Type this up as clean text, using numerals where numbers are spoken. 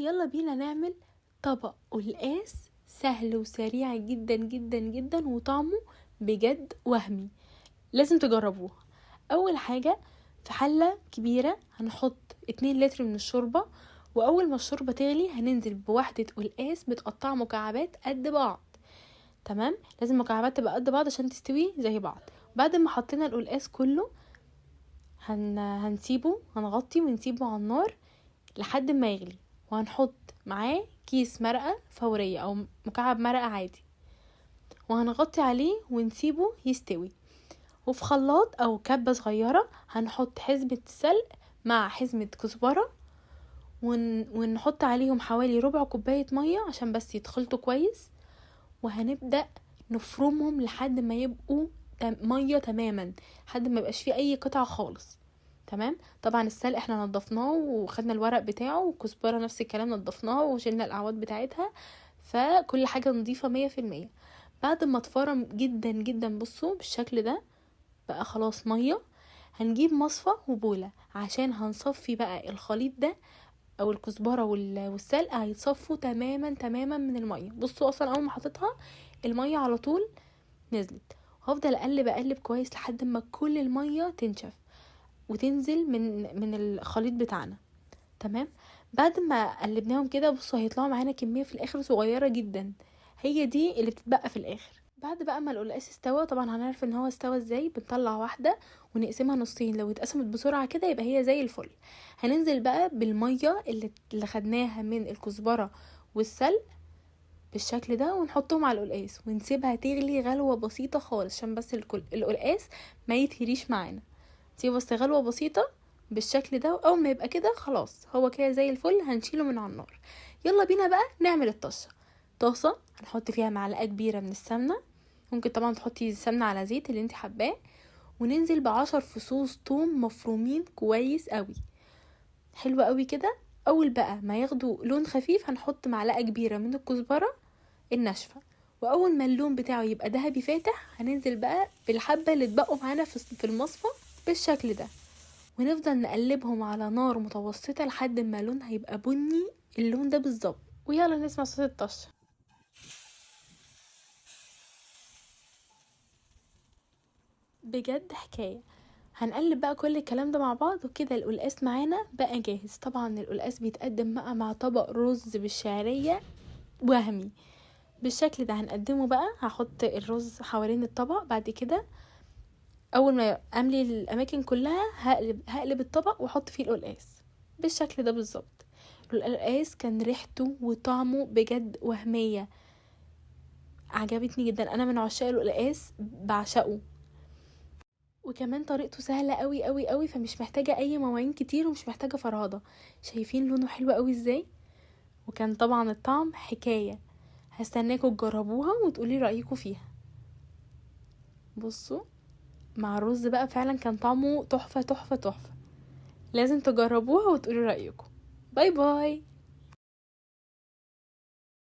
يلا بينا نعمل طبق قلقاس سهل وسريع جدا جدا جدا وطعمه بجد وهمي، لازم تجربوه. اول حاجة في حلة كبيرة هنحط 2 لتر من الشوربة، واول ما الشوربة تغلي هننزل بوحدة قلقاس متقطعة مكعبات قد بعض. تمام، لازم المكعبات تبقى قد بعض عشان تستوي زي بعض. بعد ما حطينا القلقاس كله هنسيبه، هنغطي ونسيبه على النار لحد ما يغلي، وهنحط معاه كيس مرقة فورية او مكعب مرقة عادي، وهنغطي عليه ونسيبه يستوي. وفي خلاط او كبة صغيرة هنحط حزمة سلق مع حزمة كزبرة، ونحط عليهم حوالي ربع كوباية مية عشان بس يتخلطوا كويس، وهنبدأ نفرمهم لحد ما يبقوا مية تماما، لحد ما يبقاش فيه اي قطعة خالص. تمام، طبعا السلق احنا نضفناه وخدنا الورق بتاعه، والكزبرة نفس الكلام نضفناها وشلنا الاعواد بتاعتها، فكل حاجة نضيفة مية في المية. بعد ما اتفرم جدا جدا بصوا بالشكل ده بقى خلاص مية، هنجيب مصفى وبولة عشان هنصفي بقى الخليط ده او الكزبرة والسلق هيتصفوا تماما تماما من المية. بصوا اصلا اول ما حطيتها المية على طول نزلت. هفضل اقلب اقلب كويس لحد ما كل المية تنشف وتنزل من الخليط بتاعنا. تمام، بعد ما قلبناهم كده بصوا هيطلعوا معانا كمية في الاخر صغيرة جدا، هي دي اللي بتتبقى في الاخر. بعد بقى ما القلقاس استوى، طبعا هنعرف ان هو استوى ازاي، بنطلع واحدة ونقسمها نصين، لو اتقسمت بسرعة كده يبقى هي زي الفل. هننزل بقى بالمية اللي خدناها من الكزبرة والسلق بالشكل ده، ونحطهم على القلقاس ونسيبها تغلي غلوة بسيطة خالص عشان بس القلقاس ما يتهريش معانا. سيبه بس غلوة بسيطة بالشكل ده، واول ما يبقى كده خلاص هو كده زي الفل، هنشيله من على النار. يلا بينا بقى نعمل الطشة. طاسة هنحط فيها معلقة كبيرة من السمنة، ممكن طبعا تحطي سمنة على زيت اللي انت حباه، وننزل ب10 فصوص توم مفرومين كويس قوي، حلو قوي كده. اول بقى ما ياخدوا لون خفيف هنحط معلقة كبيرة من الكزبرة الناشفة، واول ما اللون بتاعه يبقى ذهبي فاتح هننزل بقى بالحبة اللي اتبقوا معانا في المصفى بالشكل ده، ونفضل نقلبهم على نار متوسطة لحد ما لونها هيبقى بني، اللون ده بالظبط. ويلا نسمع صوت الطشة. بجد حكاية. هنقلب بقى كل الكلام ده مع بعض، وكده القلقاس معانا بقى جاهز. طبعا القلقاس بيتقدم بقى مع طبق رز بالشعرية وهمي بالشكل ده. هنقدمه بقى، هحط الرز حوالين الطبق، بعد كده اول ما املي الاماكن كلها هقلب الطبق واحط فيه القلقاس بالشكل ده بالظبط. القلقاس كان ريحته وطعمه بجد وهمية، عجبتني جدا. انا من عشاق القلقاس، بعشقه، وكمان طريقته سهلة قوي قوي قوي، فمش محتاجة اي مواعين كتير ومش محتاجة فرهضة. شايفين لونه حلو قوي ازاي؟ وكان طبعا الطعم حكاية. هستناكم تجربوها وتقولي رأيكم فيها. بصوا مع الرز بقى فعلا كان طعمه تحفة تحفة تحفة. لازم تجربوها وتقولي رأيكم. bye bye.